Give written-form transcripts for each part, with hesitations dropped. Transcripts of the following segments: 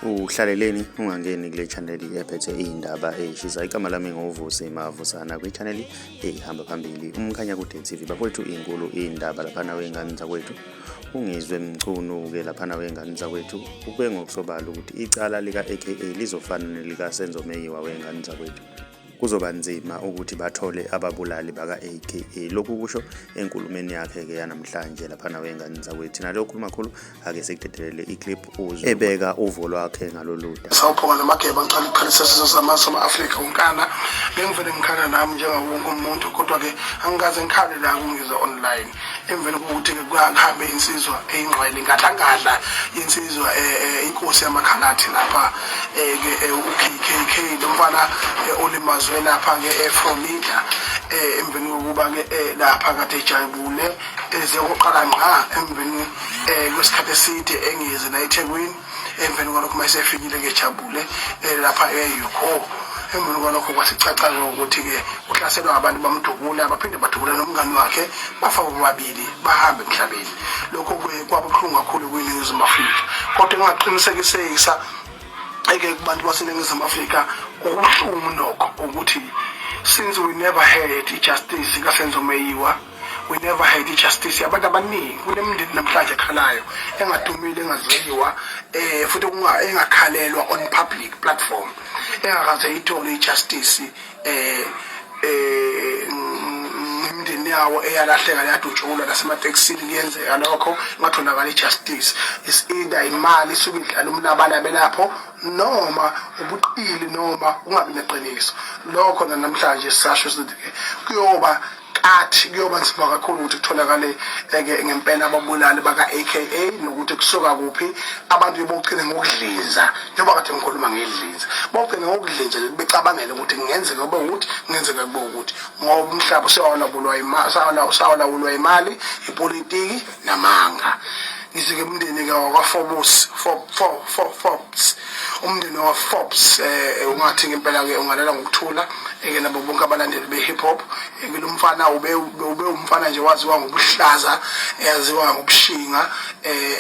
Uhlaleleni ungangeni kule channel ephethe iy'ndaba ey'shisa. Igama lami nguVusi Mavusana kwi-channel ey'hamba phambili uMkhanyakude TV. Bafowethu, inkulu iy'ndaba laphana wey'ngane zakwethu. Ungizwe Mchunu-ke laphana wey'ngane zakwethu ube ngokusobala ukuthi icala lika-AKA lizofana nelikaSenzo Meyiwa wey'ngane zakwethu. Kuzoba nzima ukuthi bathole ababulali baka-AKA. Lokhu kusho enkulumeni yakhe-ke yanamhlanje laphana wey'ngane zakwethu. Nalokhu makhulu ake sikudedelele i-clip uzwe ebeka uvo lwakhe ngalolu daba. Sawuphonga namageba, ngicela ukukhalisa sizwe sama-Afrika wonkana. Bengivele ngikhala nami njengawo wonke umuntu, kodwa-ke angikaze ngikhale la kungizwe online. Emveni kokuthi-ke kuhambe insizwa eyingqwele ingadlangadla insizwa inkosi yamakhalathi lapha ke u-KKK, lo mfana olimazwe lapha-ke eFlorida emveni kokuba-ke lapha kade ejabule eze koqala ngqa emveni kwesikhathi eside engeze la eThekwini. Emveni kwalokho uma esefikile ke ejabule lapha e-Yuko, emveni kwalokho kwasicaca-ke ukuthi-ke uhlaselwa abantu, bamdubula, baphinde badubula nomngani wakhe, bafa bobabili, bahambe emhlabeni. Lokho kwaba buhlungu kakhulu kwiNingizimu Afrika, kodwa engingaqinisekisa eke kubantu baseNingizimu Afrika okubuhlungu nokho ukuthi since we never had i-justice kaSenzo Meyiwa, we never had i-justice yabantu abaningi. Kunemindeni namhlanje ekhalayo engadumile, engaziwa, futhi engakhalelwa on public platform, engakaze ithole i-justice imindeni yawo eyalahleka, yadutshulwa nasematekisini. Kuyenzeka lokho, ngatholakala i-justice. Is either imali isuke idlala umlabalabe lapho, noma ubuqili, noma ungabi neqiniso. Lokho namhlanje sisasho sithi kuyoba kathi kuyoba nzima kakhulu ukuthi kutholakale ke ngempela ababulali baka-AKA nokuthi kusuka kuphi. Abantu bogcine ngokudlinza, njengoba kade ngikhuluma ngedlinza, bogcine ngokudlinza becabangela ukuthi kungenzeka kube ukuthi, kungenzeka kube ukuthi, ngoba umhlaba usewalawulwa imali, usawalawulwa imali, ipolitiki namanga. Ngithi-ke umndeni-ke wakwa-Forbes, Forbes, umndeni wakwa-Forbes, ungathi ngempela-ke ungalala ngokuthula ke nabo bonke abalandeli be-hip hop. Ke lo mfana ube umfana nje waziwa ngobuhlaza, eyaziwa ngobushinga,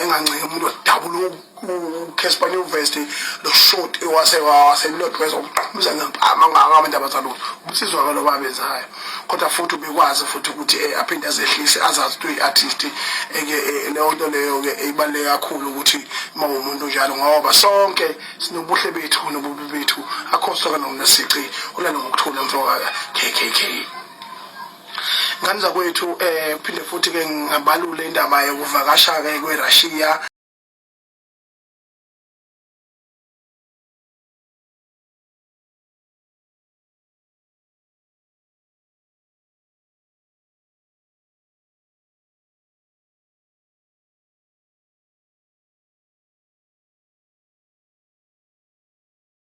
engancengi umuntu, odabula uCassper Nyovest lo short wase waseLodweza, ukuqhumisa ngempama ngabantu abazalutho. Ubusizwa ke lo babenzayo, kodwa futhi ubekwazi futhi ukuthi aphinde azehlise, azazi ukuthi uyi-artist ke. Leyo nto leyo ke ibaluleke kakhulu ukuthi uma umuntu njalo, ngoba sonke sinobuhle bethu nobubi bethu, akho sonke nokunesici. Ulale ngokuthula mfoka KKK. Ngane zakwethu, kuphinde futhi ke ngabalule indaba yokuvakasha ke kweRussia.